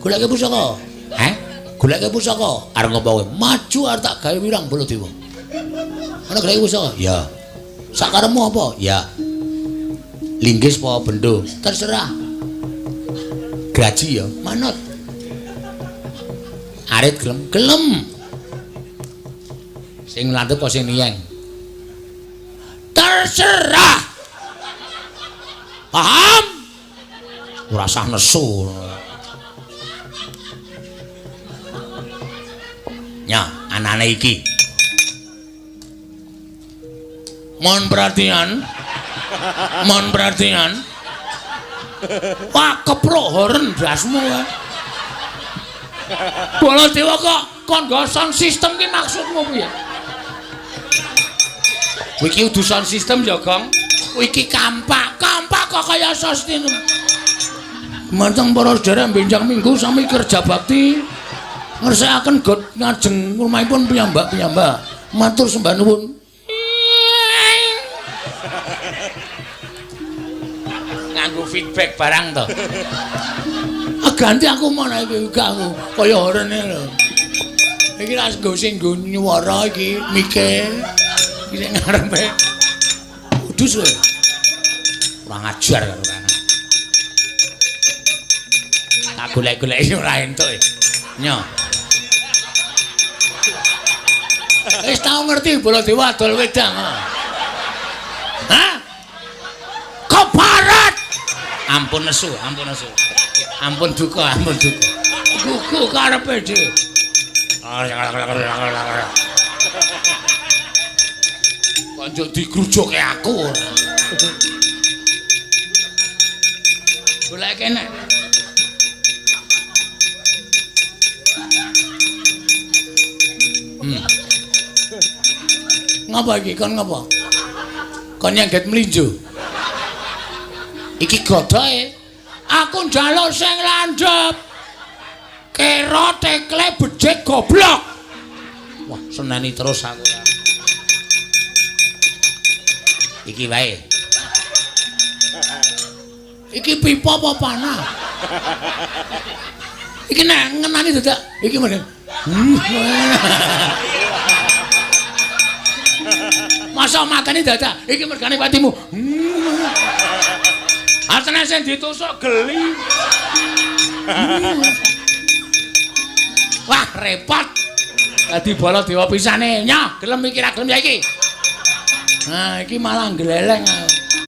Goleke pusaka. Heh? Goleke pusaka. Arep ngopo kowe? Maju arep tak gawe wirang Baladewa. Ana goleke pusaka? Ya. Sakarepmu apa? Ya. Linggis apa bendo? Terserah. Graji ya, manut. Arit gelem, gelem. Sing landhep apa sing niyeng? Terserah. Paham? Ora usah nesu. Nya, anane iki. Mohon perhatian. Mohon perhatian. Wah, keprok horen dasmu kae. Baladewa kok kon nggo sound system ki maksudmu piye? Iki udu sound system ya, Gong. Iki kampak, kampak kok kaya sound. Manteng para sedherek benjang minggu sami kerja bakti ngersakaken got ngajeng rumahipun piyambak-piyambak. Matur sembah nuwun. Nganggo feedback barang to. Ah ganti aku mana iki gak aku kaya horene lho. Iki ra nggo sing nggo nyuwara iki mike. Iki sing ngarepe. Udus kowe. Kurang ajar karo kana. Tak golek-goleki ora entuk e. Nyo. Wis tau ngerti Baladewa adol wedang. Hah? Keparat. Ampun nesu, ampun nesu. Ampun duka, ampun duka. Gugu karepe dhewe. Kok njuk digrujuke aku ora. Golek kene. Ngapa iki? Kon ngapa? Kon nyengget mlinjo. Iki godhoke. Aku njaluk sing landhep. Kera tekle becik goblok. Wah, seneni terus aku. Iki wae. Iki pipa apa panah? Iki nek ngenani dadak iki mrene. Masa mateni dadak iki mergane patimu. Asline sing ditusuk geli. Wah, repot. Dadi Baladewa pisane. Nyoh, gelem iki ra gelem ya iki. Nah, iki malah gleleng.